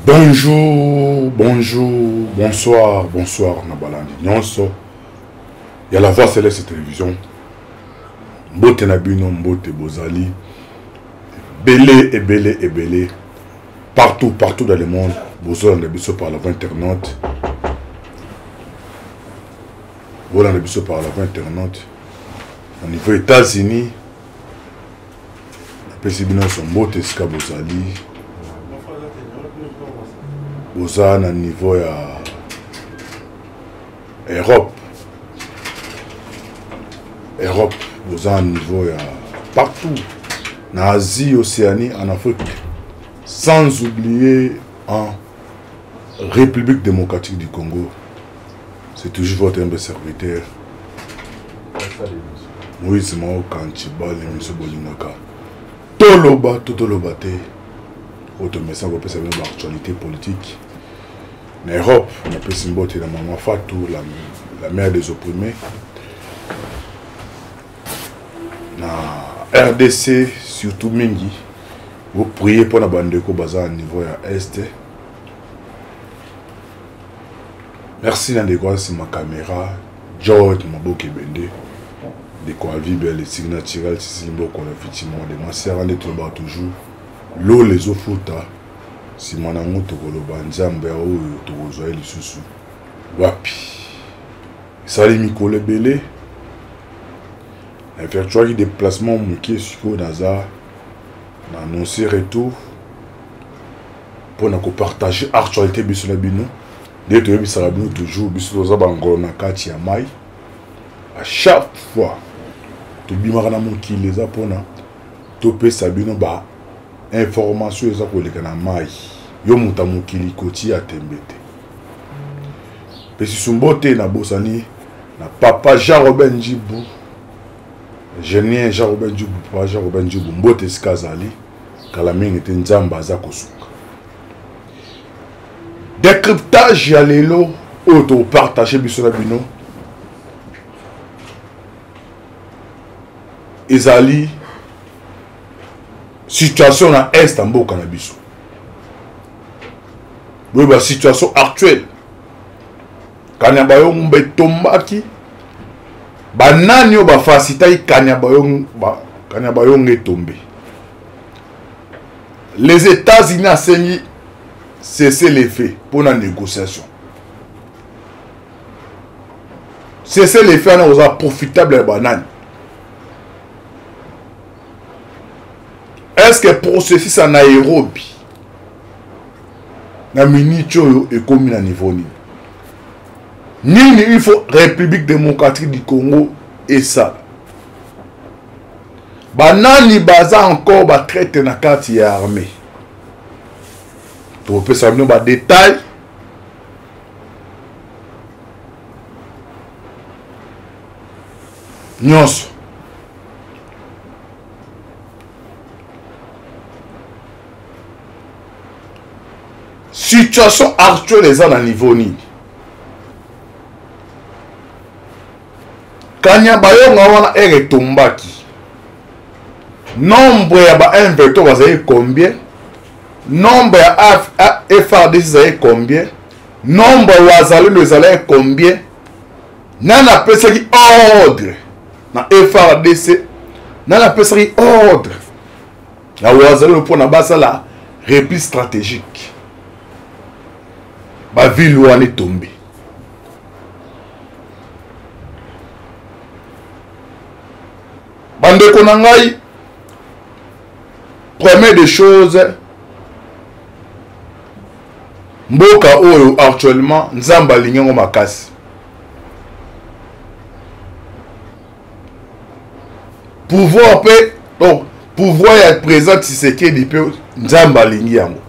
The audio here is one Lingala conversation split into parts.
Bonjour, bonjour, bonsoir, bonsoir na balandi nyonso ya la voix céleste télévision. Mbote na bino, mbote bozali ebele ebele ebele partout partout dans le monde bozolanda biso par la voie internaute bolanda biso par la voie internaute na niveau États-Unis napesi bino nyonso mbote esika bozali boza na niveau ya europe europe boza na niveau ya partout na asie océanie en afrique sans oublier en république démocratique du congo c'est toujours votre humble serviteur moïse maokanchi bale miso bolingaka toloba to toloba te oyo tomesana kopesa bino baactualité politique na europe napesi mbote na mama fatou la, la mère des opprimés na rdc surtout mingi boprie mpo na bandeko baza na niveau ya est merci na ndeko nsima caméra george maboke ebende ndeko ya vie belle esiki naturel sisi mboko na effectivement de masera nde tolobaka toujours lola ezofuta nsima na yango tokoloba nzambe ya oyo tokozwa ye lisusu wapi esali mikolo ebele na effectuaki déplacement moke sikoyo naza na annonce retour mpo na kopartage actualité biso na bino nde toyebisaka bino toujours biso toza bangolo na kati ya mai à chaque fois tobimaka na mokili eza mpona topesa bino ba information eza koleka na mai yo moto ya mokili kotia tembe te mpe susu mbote nabosani na papa jean robin njibu genien jean robin njibu papa jean robin njibu mbote esika azali kala mingi te nzambe aza kosunga décryptage ya lelo oyo tokopartage biso na bino ezali situation na est ya mboka na biso boyeba situation actuelle kanyabayonga etombaki banani oyo bafasitaki kanyabayonga etombe les états-unis asengi cessez le feu mpo na négociation cessez le feu wana oza profitable ya banani est ce que processus ya nairobi na minute oyo ekomi na niveau nini nini il faut république démocratique du congo esala banani baza encore batraite na kati ya armée tokopesa bino badetail nyonso situation actuelle eza na niveau nini kanyabayonga wana ere etombaki nombre ya ba M23 bazali combien nombre ya FRDC ezali combien nombre ya wazalendo ezalaki combien nani apesaki ordre na FRDC nani apesaki ordre na wazalendo mpona basala repli stratégique bavile wana etombe bandeko na ngai première des choses mboka oyo actuellement nzambe alingi yango makasi pouvoir mpe donc pouvoir ya président tshisekedi mpe nzambe alingi yango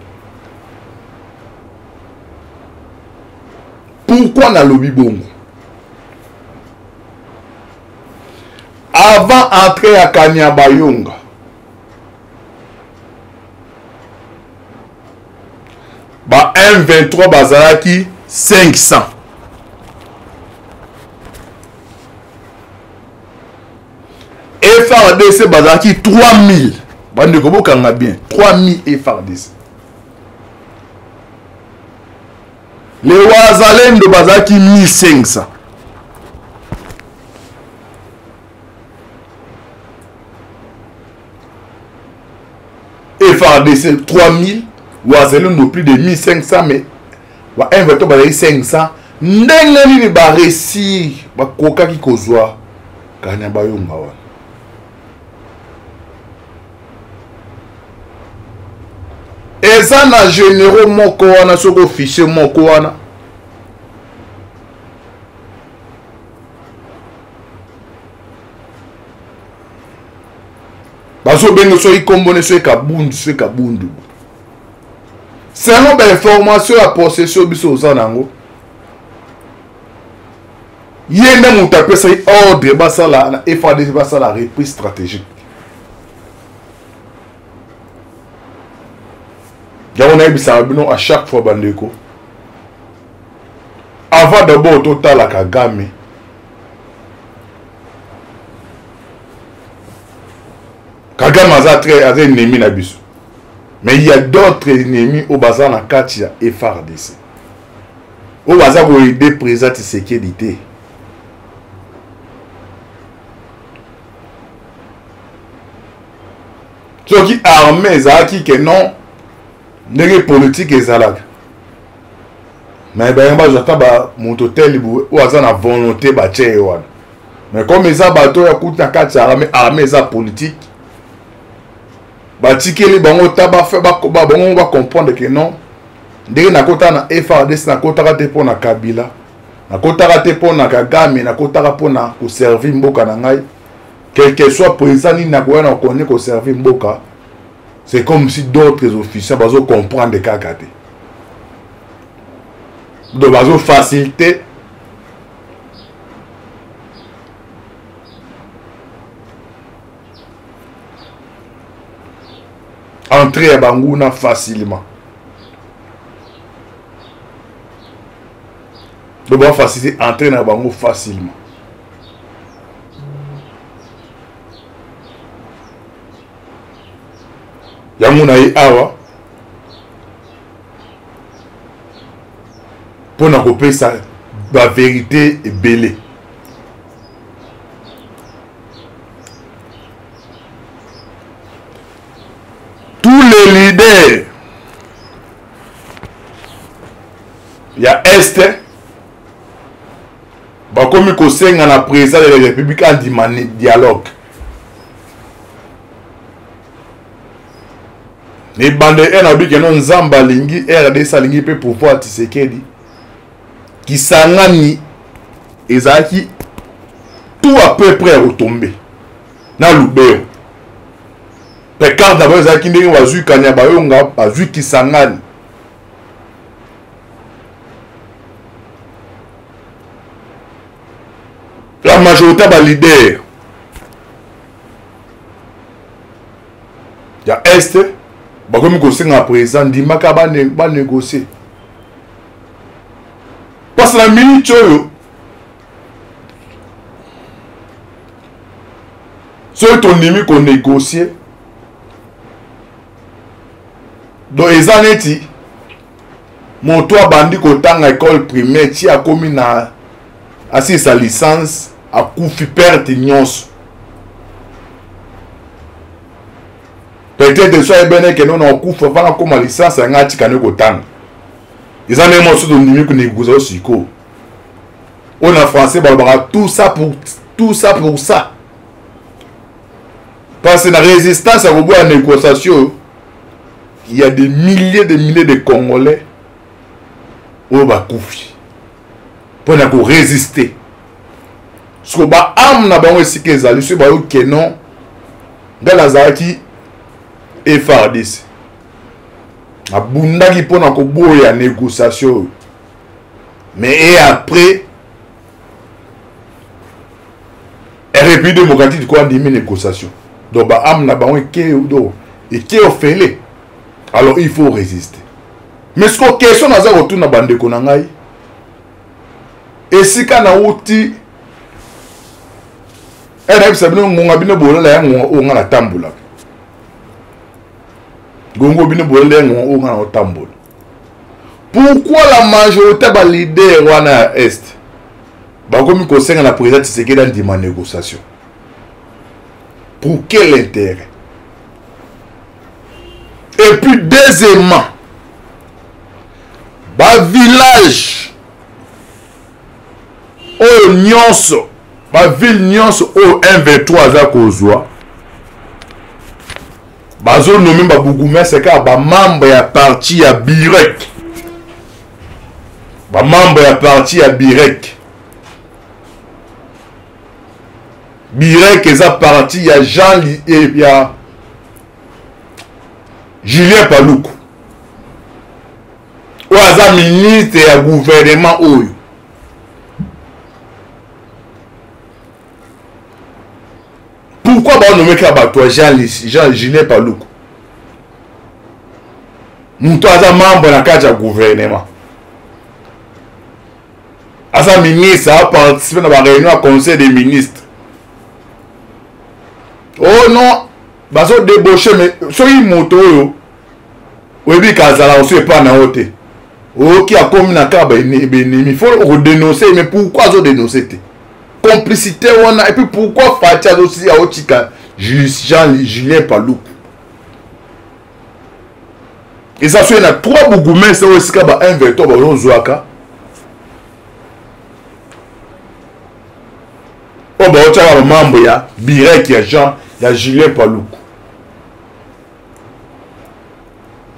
pourquoi nalobi bongo avant entrée ya kanyabayonga ba M23 bazalaki 500 FRDC bazalaki 3000 bandeko bokanga bien 3000 FRDC. Les wazalendo bazalaki 1500. FARDC 3000, wazalendo plus de 1500 mais ba M23 bazali 500. Ndenge nini ba réussir bakokaki kozwa Kanyabayonga wana? Eza na généraux moko wana soki officier moko wana bazobenge soki nkombo ne soki kabundu soki kabundu selon bainformation ya possession biso oza na yango ye nde moto apesaki ordre basala na FARDC basala reprise stratégique yango nayebisaka bino à chaque fois bandeko avant d'abord totala Kagame Kagame aza très aza ennemi na biso mais il y a d'autres ennemis oyo baza na kati ya FARDC oyo baza koaide président Tshisekedi te soki armée ezalaki ke non ndenge politique ezalaka mais bayango bazwa ata ba moto teli boye oyo aza na volonté batye ye wana mais comme eza bato oyo akuti na kati ya armée armée eza politique batikeli bango ta bango bacomprendre ke non ndenge nakotaka na FARDC nakotaka te mpo na Kabila nakotaka te mpo na Kagame nakotaka mpo na koservir mboka na ngai quel que soit président nini nakoya na kokone koservir mboka c'est comme si d'autres officiers bazo comprendre kaka te donc bazo faciliter entrée ya banguna facilement donc bafacilite entrée na bango facilement yango na ye awa mpo na kopesa baverité ebele tous les leaders ya est bakomi kosenga na président de la république andima dialogue ebanda e na bike no nzambe alingi rdc alingi mpe pouvoir ya Tshisekedi Kisangani ezalaki tout à peu près ya kotombe na Lubero mpe carte na bango ezalaki ndenge bazwi Kanyabayonga bazwi Kisangani la majorité ya baleader ya est bakomi kosenga président ndimaka banégocie parce na minute oyo soki tondimi konégocie donc eza neti moto abandi kotanga école primaire ti akomi na asilisa licence akufi perte nyonso peut-être so ayebene ke nono akufa vana akoma licence yango atika nde kotanga eza ndenge mosusu tondimi konegoza sikoyo oyo na français balobaka tout ça pour tout ça pour ça parce que na résistance ya koboya négociation il y a des milliers de milliers de congolais oyo bakufi mpo na koresiste siko baame na bango esika ezali soki bayoki ke non ngai nazalaki FARDC nabundaki mpo na koboya négociation oyo mais et après République démocratique du Congo andimi négociation donc baame na bango eke donc eke ofele alors il faut résister mais siko question naza kotuna bandeko na ngai esika nauti nayebisa bino ngonga bino bolala ya ngonga oyo ngai natambolaka ngonga bino bolala ya ngonga oyo ngai naotambola. Pourquoi la majorité ya baleader wana ya est bakomi kosenga na président Tshisekedi andima négociation? Pour quel intérêt? Et puis deuxièmement, bavillage oyo nyonso, baville nyonso oyo 123 aza kozwa, bazonome babourgmestre kaka bamembre ya parti ya birek, bamembre ya parti ya birek. Birek eza parti ya Jean eh, ya Julien Paluku oyo aza ministre ya gouvernement oyo. Pourquoi banomeki kaka bato ya Jean Julien Paluku, moto aza membre na kati ya gouvernement, aza ministre, aparticipe na baréunion ya conseil des ministres? Oh non, bazodebauche. Mais soki moto oyo oyebi kazala osi epai na yo te, oyoki akomi na kaka baennemi, faut okodénonce. Mais pourquoi azodénonce te complicité wana? Et puis pourquoi Fatshi azosi aotika Jean Julien Paluku? Eza soki na 3 bourgmestre oyo esika ba 1 23 bazozwaka, oyo baotiaka bamambo ya birek ya Jean ya Julien Paluku.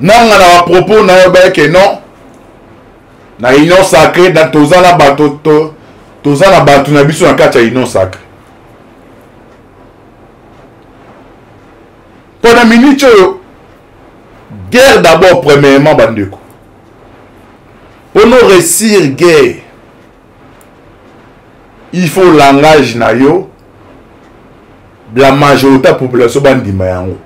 Nanga na bapropos na yo bayeke non na union sacrée, na toza na bato to, toza na bato na biso na kati ya union sacrée. Mpo na minute oyo, guerre d'abord premièrement, bandeko, mpo no réussir guerre, il faut langage na yo, la majorité ya population bandima yango.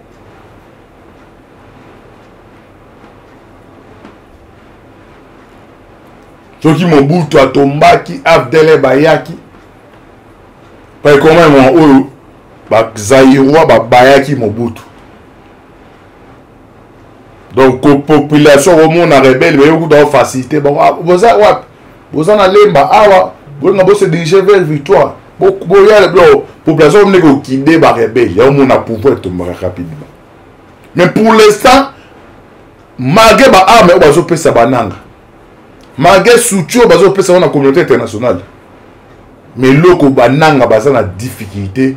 Soki Mobutu atombaki, AFDL bayaki ekoma mwa oyo bazairois babayaki Mobutu. Donc population komona rebelle baye kuta facilité bango. Ah, boza wapi? Boza na Lemba awa, bolinga bose diriger vers victoire, boya population ndenge okide barebelle ya omona pouvoir etombaka rapidement. Mais pour l'instant, malgré baarme oyo bazopesa bananga, malgré soutien oyo bazopesa ngo na communauté internationale, mais eloko bananga baza na difficulté,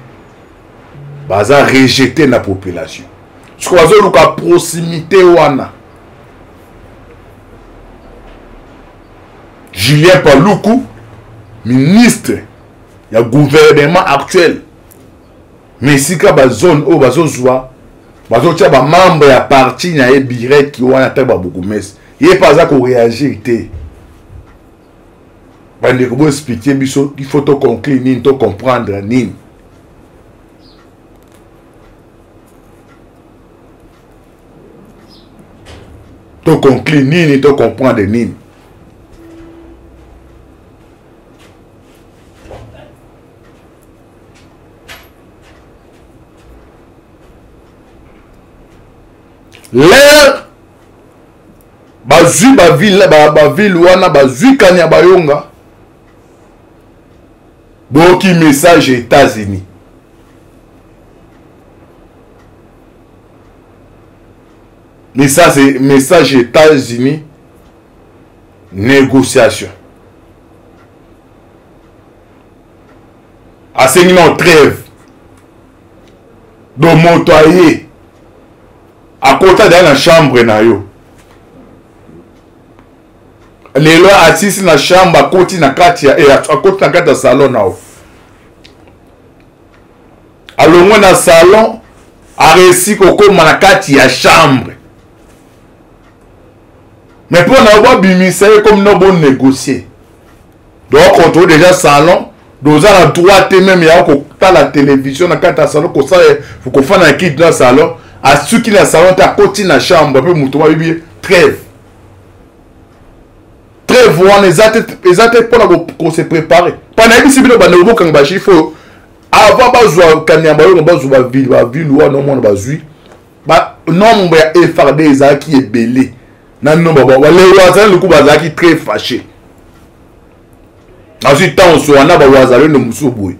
baza rejeté na population. Siko bazoluka proximité wana. Julien Paluku, ministre ya gouvernement actuel, mais esika bazone oyo bazozwa, bazotia bamembre ya parti na ye bireki wana, ata babourgmestre, ye mpe aza koréagir te. Bandeko, boexplike biso, il faut toconclure nini, tocomprendre nini? Toconclure nini, tocomprendre nini? L'air bazwi baville baville wana, bazwi kanya bayonga, boyoki message États-Unis. Message États-Unis, négociation, asengi na trêve. Do moto aye akota deya na chambre na yo, lelo asisi na chambre, akoti na kati ya eh, akoti na kati ya salon na yo, alongwe na salon, aresi kokóma na kati ya chambre, mais mpo na yo babimisa ye comme no bonégocier. Donc contrôle déjà salon, doza na droit te même ya kotala télévision na kati ya salon, kosala kofanda na kiti na salon. Asuki na salon te, akoti na chambre mpe moto bayebi trêve. Trêve wana eza te, eza te mpona kose préparer. Mpa nayebisi bino, bandeko, bokanga bachiffre oyo avant bazwa kanyamba oyo, bazwa baville, baville wana omona bazwi nombre ya FARDC ezalaki ebele. Na nombre ba les wazalendo ku bazalaki très fâché. Azwi ntango soa na bawazalendo mosusu boye.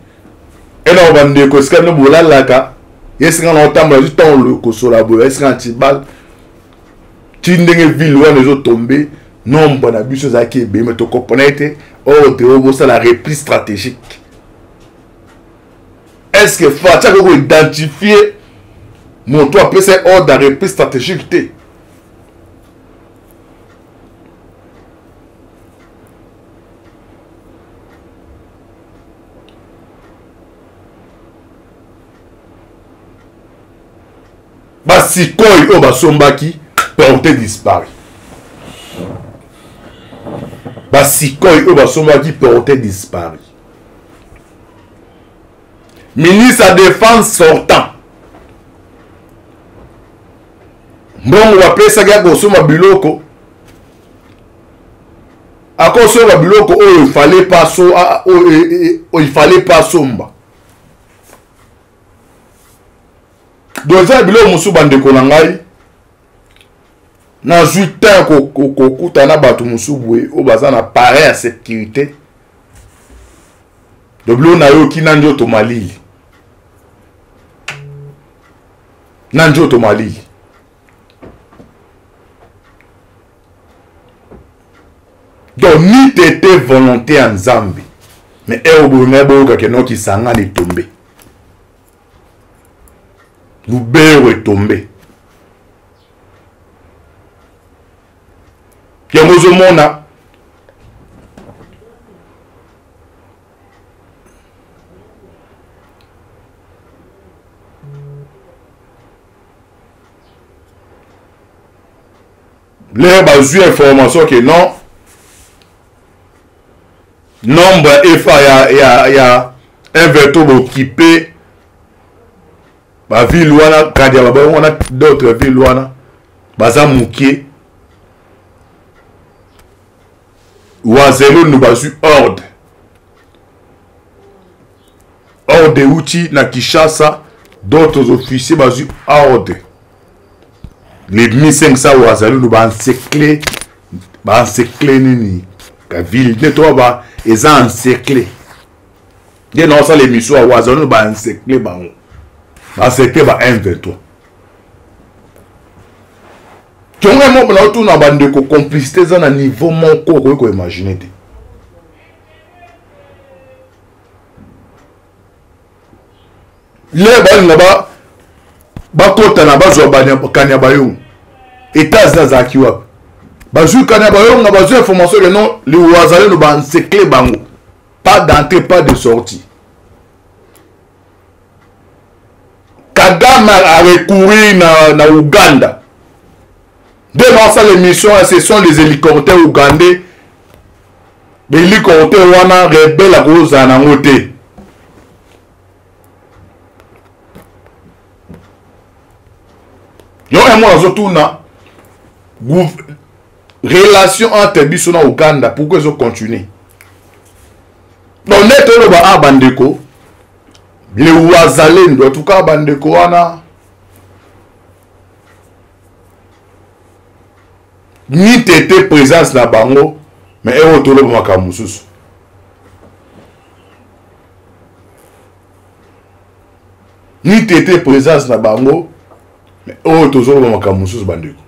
Ena bandeko esika bino bolalaka ye esika na otambola azwi ntango kosola boye esika na tibal ti ndenge ville wana ezotombe nombre na biso ezalaki ebele me tokopona ete ordre oyo bosala repli stratégique. Est ce que Fatshi akoki koidentifie moto apesa ye ordre ya repli stratégique te? Basikoy oyo basombaki porte disparu, basikoy oyo basombaki porte disparu. Ministre ya défense sortant, mbongo bapesaki ya kosomba biloko, akosomba biloko oyo ifale pas so, oyo ifale pas somba. Donc eza biloko mosusu bandeko na ngai, nazwi temps kokuta na bato mosusu boye oyo baza na pareil ya sécurité. Donc biloko nayoki na nzoto malili, na nzoto malili. Donc ni tete volonté ya Nzambe, mais ero boye ngai boyokake no Kisangani etombe, Lubero etombe. Yango ozomona lere bazwi information ke non, nombre ya efa ya M23 bokipe baville wana, kadi ya babango wana, d'autres ville wana baza mokie. Wazalendo bazwi ordre, ordre euti na Kinshasa, d'autres officiers bazwi ordre, les 1500 wazalendo baencercle, baencercle nini ka ville nde to ba eza encercle nde naosala émission ya wazalendo, baencercle bango, baencercle ba M23. Tongo moko na otuna bandeko, complicité eza na niveau moko okoki koimagine te. Le balinga bakota na bazwa kanya bayongo, États-Unis azalaki wapi? Bazwi kanya bayongo, bazwi information ke non, liwazalendo baencercle bango, pas d'entrée pas de sortie. Kagame a recourir na Ouganda. Devant ça, l'émission, ce sont les hélicoptères ougandais. Les hélicoptères wana rebelle à cause na ngote. Yo et moi azotuna relation entre biso na Ouganda, pourquoi ils ont continué? Donc net oloba a bandeko les wazalendo, en tout cas bandeko wana ni tete présence na bango, mais ero toloba makambo mosusu. Ni tete présence na bango, mais oyo tozoloba makambo mosusu bandeko.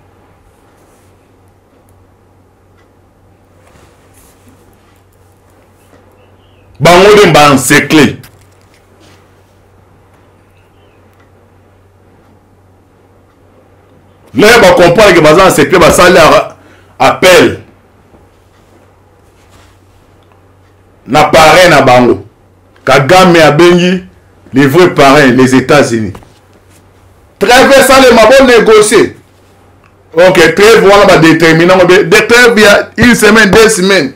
Bango nde baencercle. Lere bacomprendre ke baza encercle, basali appel na parrain na bango. Kagame abengi les vrais parrains, les États-Unis. Trêve esalema, bon négocier. Ok, trêve wana ba déterminant de trêve ya une semaine, 2 semaines.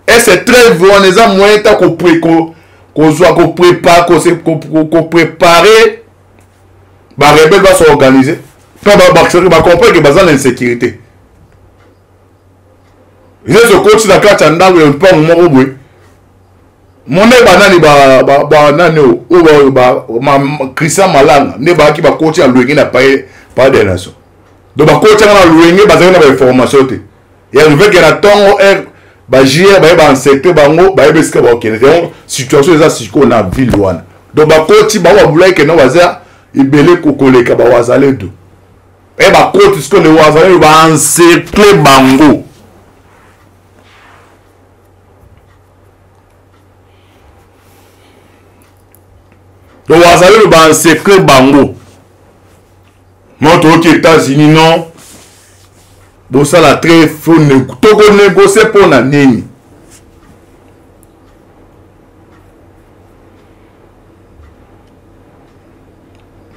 Et ce trêve wana eza moyen ta ko kozwa ko préparer, ko préparer ba rebelles ba s'organiser. Pe ba ba comprendre que baza na insécurité. Yesu okoti na kati ya ndako ya mpango moko boye, monde banani banani oyo Christian Malanga nde bayaki bakoti ya lwenge na palais des nations. Donc bakotiaka na loyenge, bazalaki na bainformation te. Ya nouvelle na ntongo heure ba JR baye bainspecte bango, bayebi esika bakokende te. Yango situation eza sikoyo na ville wana. Donc bakoti bango, babulaki kende, baza ebele koleka bawazalendo. E bakoti sikoyo, le wazalendo baencercle bango. Donc wazalendo baencercle bango. Mo toyoki États-Unis, non, bosala très faux, tokonégocie mpo na nini?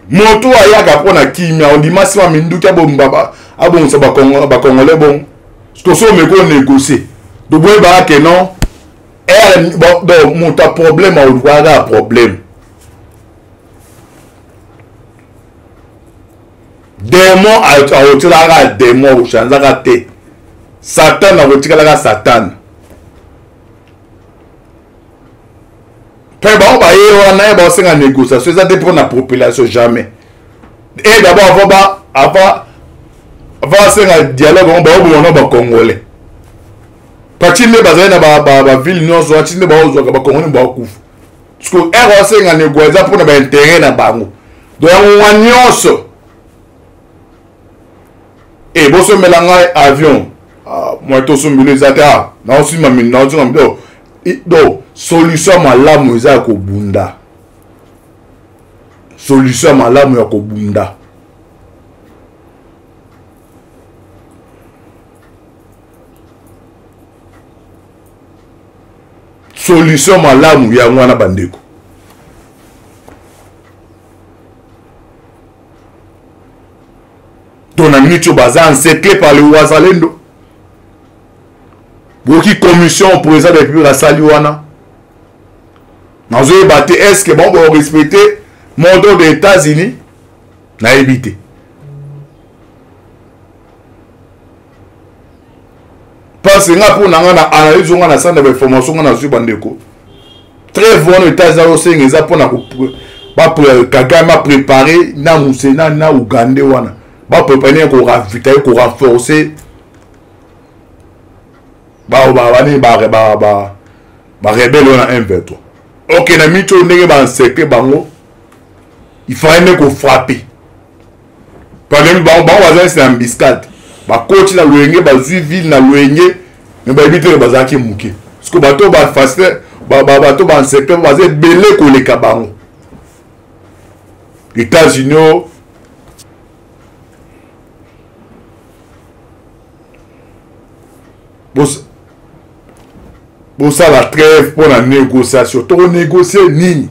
Moto ayaka mpo na kimia, ondima nsima minduki, abongisa bacongolais bongo. Soki omeki onégocie, toboyebaka ke non, donc moto ya problème aolukaka ya problème. Démon akotikalaka démon, akochanzaka te. Satan akotikalaka Satan. Mpe bango baye wana ye baosenga négociation, eza te mpo na population, jamais. E d'abord avant ba avant avant asenga dialogue, bango baoboma na bacongolais pati nde bazali na baville nyonso, ati nde baozwaka bacongolais, baokufa. Parce que ere asenga négo eza mpona baintérêt na bango. Donc yango wa nyonso e bosombela ngai avion, moi tosombelo eza te. Naosimba naosimba. Donc solution ya malamu eza ya kobunda, solution ya malamu ya kobunda. Solution malamu yango wana, bandeko. To na minute oyo baza encerclé par le wazalendo. Boyoki commission président de la République asali wana, nazoyeba te est ce que bango barespecte mot d'ordre des États-Unis, nayebi te. Parce nga mpo na nga na analyse nga na sanda bainformation nga nazwi, bandeko, trêve wana États-Unis azosenga eza mpona Kagame apréparé na Musena na Uganda wana, baprépare ndenge koravitailler, korenforcer banini, barebele wana M23. Ok, na miniti oyo ndenge baencercle bango, il fallait nde kofrappe. Bango baza nesi na embuscade, bakoti na loyenge, bazwi ville na loyenge, me bayebi te bazalaki moke. Parce que bato bafacile, bato baencercle baza ebele koleka bango. États-Unis oyo bosala trêve mpo na négociation, tokonégocie nini?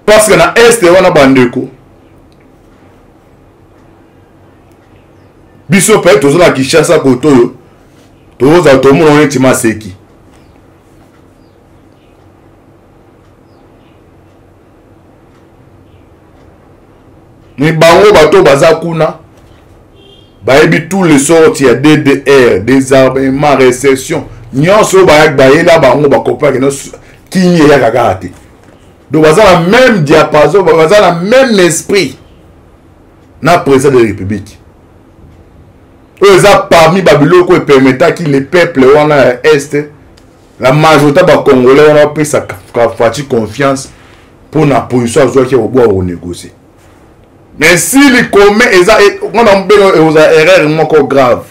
Parce que na este wana, bandeko, biso mpe toza na Kinshasa kote oyo, tozala tomona neti maseki. Me bango bato baza kuna bayebi tous les sortes ya DDR, désarmement, récession nyonso oyo bayela bango, bakopaki no kini eyaka kaka te. Donc baza na même diapason, baza na même esprit na président de la République. Oyo eza parmi babiloko epermetaki le peuple wana ya Est, la majorité bacongolais wana, bapesa Fatshi confiance mpo na position azwaki ya kobwa konégocie. Mais si likome eza ngana mbenga, ekozala erreur moko grave.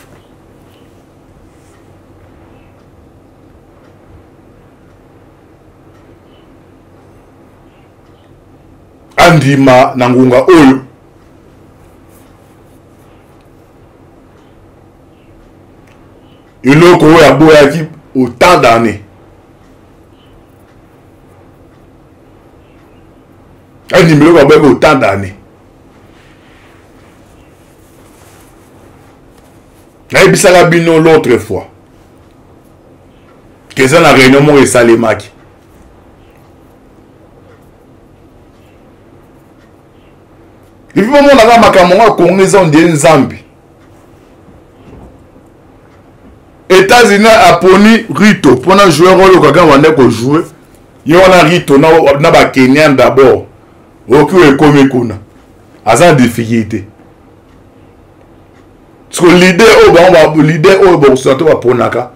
Andima na ngonga oyo eloko oyo aboyaki autant d'années, andima eloko aboyaki autant d'années. Nayebisaka bino l'autre fois ke eza na réunion moko esalemaki. Epi bomonaka makambo yango ya Kongo eza ondie Nzambe. États-Unis aponi Ruto mpona joueur oyo kaka wande kojoue ye wana Ruto na bakenyan d'abord. Oyoki oyo ekomi kuna aza na difficulté. Parce que leader oyo bango leader oyo bokosona to baponaka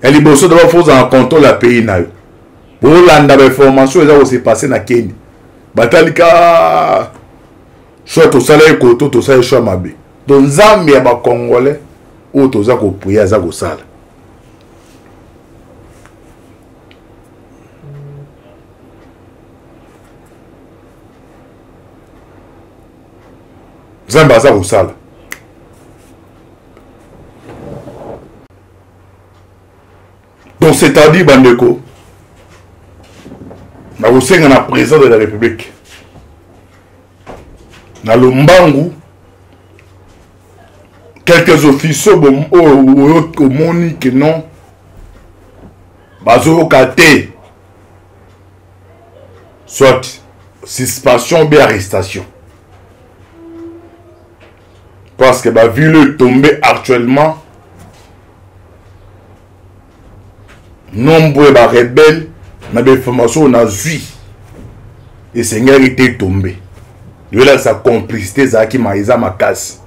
ya liboso d'abord faut ozala na contrôle ya pays na yo. Bolanda ba information eza kose passer na Kenya. Batali ka soit tosala ye koto tosala ye choix mabe. Donc Nzambe ya ba Congolais oyo toza ko prier aza kosala. Nzambe aza kosala. Donc c'est-à-dire bandeko nakosenga na président de la République na lombangu quelques officiers oyo omoni que non bazoyoka te soit suspension ou bien arrestation parce que ba ville tombé actuellement nombre ya ba rebelle na ba information oyo nazwi esengelaki te tombe elakisa complicité ezalaki ma eza makasi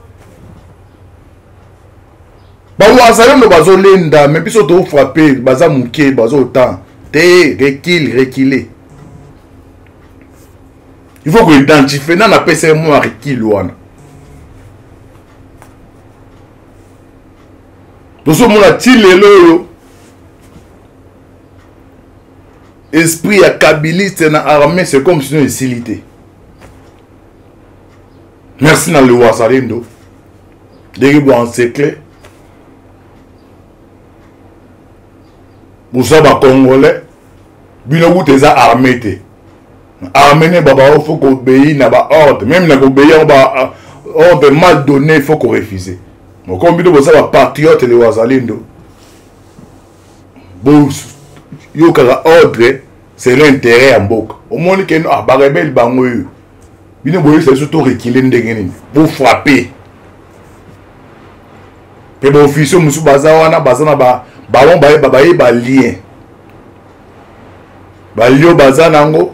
bawazalendo bazolenda me biso tofrape baza moke bazotan te recule recule il faut koidentifie nani apesaki mwa recule wana tozomona ti lelo oyo esprit ya kabiliste na armée c'est comme sinon esili te. Merci na le wazalendo ndenge bo encercle boza ba congolais bino kuta eza armée te armée ne baba faut koobéir na ba ordre même na koobéir yango ba ordre mal donné il faut korefuser mokomi bino boza ba patriote le wazalendo boyokaka ordre c'est l'intérêt ya mboka omoni ke ah, barebele bango oyo bino boyebisa biso to rekile ndenge nini bofrappe mpe baofficier mosusu baza wana baza na bango bayeba baye balien balio baza nango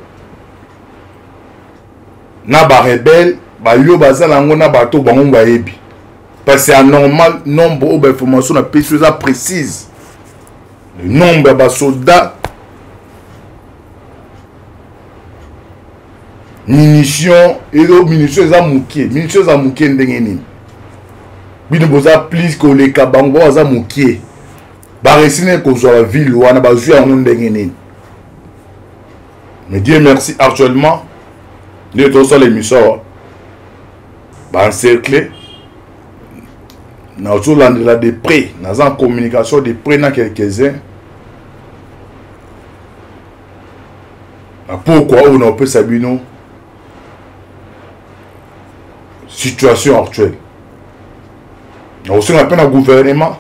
na barebele balio baza nango na bato bango bayebi parce que anormal nombre oyo bainformation na pesi eza précise le nombre ya basoldat munition ezo munition eza mokie munition eza mokie ndenge nini bino boza plus koleka bango baza mokie baresi ne kozwa baville wana bazwi yango ndenge nini. Mais Dieu merci actuellement nde tozosala émission awa baencercle nazolandela de près naza en communication de près na quelques-uns na pokwa oyo naopesa bino situation actuelle nakosenga mpe na gouvernement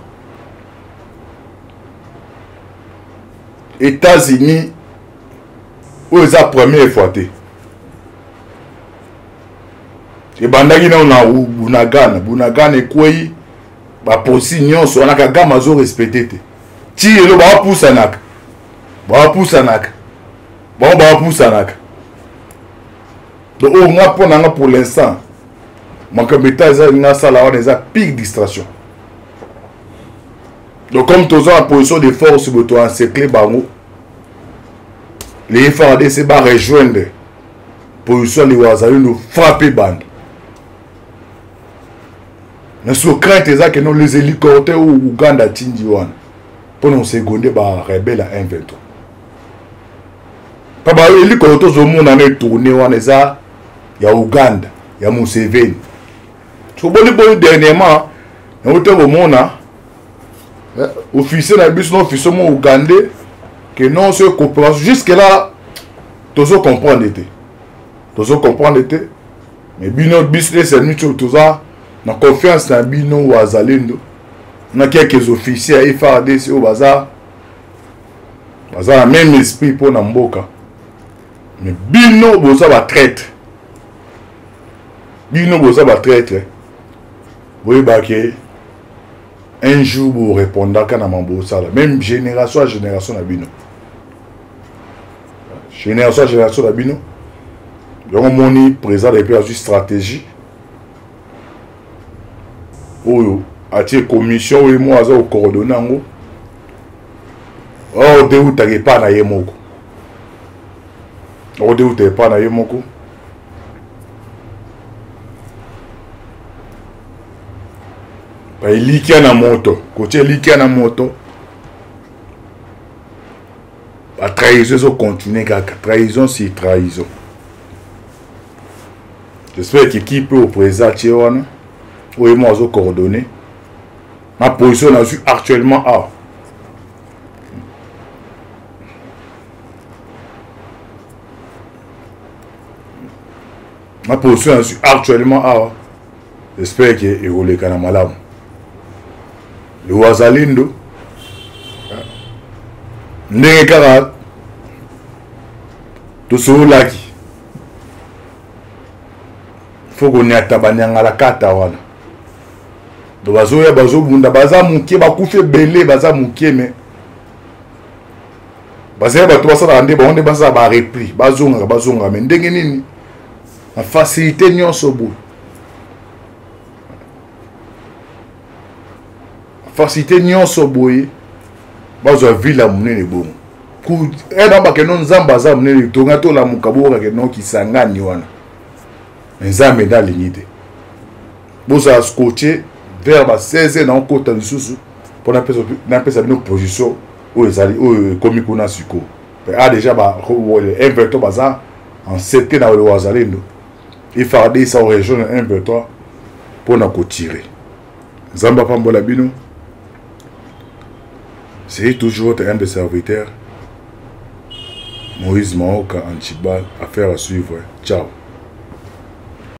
États-Unis oyo eza première fois te ebandaki nao na Bunagana. Bunagana ekwei baposi nyonso wana Kagame azo respecte te ti lelo bawapusanaka bawapusanaka bango bawapusanaka. Donc oyo nga mpo na nga pour l'instant makambo eta eza nga asala wana eza pire distraction. Donc comme toza na position de force boye to encercle bango les FARDC ba rejoindre position ya Wazalendo frappe bande. Mais sur crainte eza que non les hélicoptères ou Uganda atindi wana mpo na kosegonde ba rebelle ya M23 pa ba hélicoptère tozomona na etourne wana eza ya Uganda ya Museveni. Toboni boni dernièrement yango te komona officier na biso na officier mo ougandais que non soki coopération jusque là tozo comprendre te tozo comprendre te mais bino biso esami toza na confiance na bino wazalendo na quelques officiers ya FARDC oyo baza baza na même esprit mpo na mboka mais bino boza ba traître bino boza ba traître boyeba ke un jour borépondaka na mambo osala même génération ya génération na bino génération ya génération na bino. Yango moni président de azwi stratégie oyo atie commission oyo mo aza kocoordonne yango oyo te eutaka epai na ye moko, oyo te euta epai na ye moko. Baelikya na moto, kotia elikya na moto, batrahison ezocontinue kaka, trahison sur trahison. J'espère que équipe oyo président atie wana, oyo mo azocoordonne na position nazwi actuellement awa, na position nazwi actuellement awa, j'espère que ekoleka na malamu. Le Wazalendo, ndenge kaka tosololaki, fo koniata banyangala kata wana. Do bazoya, bazobunda, baza moke, bakufi ebele, baza moke, me bazali bato basalaka nde bango nde basala barepli, bazongaka, bazongaka. Me ndenge nini na facilité nyonso boye, facilité nyonso boye, bazwa ville ya monene bongo? Ena bakeno Nzambe aza monene, tonga tolamuka, bokaka no Kisangani wana. Nzambe nde alingi te bozala scotché vers ba 16 heures. Naokota lisusu mpo napesa bino position oyo ezali, oyo ekomi kuna sikoyo. A déjà ba M23 baza en sete na Wazalendo, FARDC a rejoindre M23 mpo na kotire. Nzambe apambola bino. C'est toujours votre humble serviteur Moïse Maoka Anchibal. Affaire à suivre. Ciao.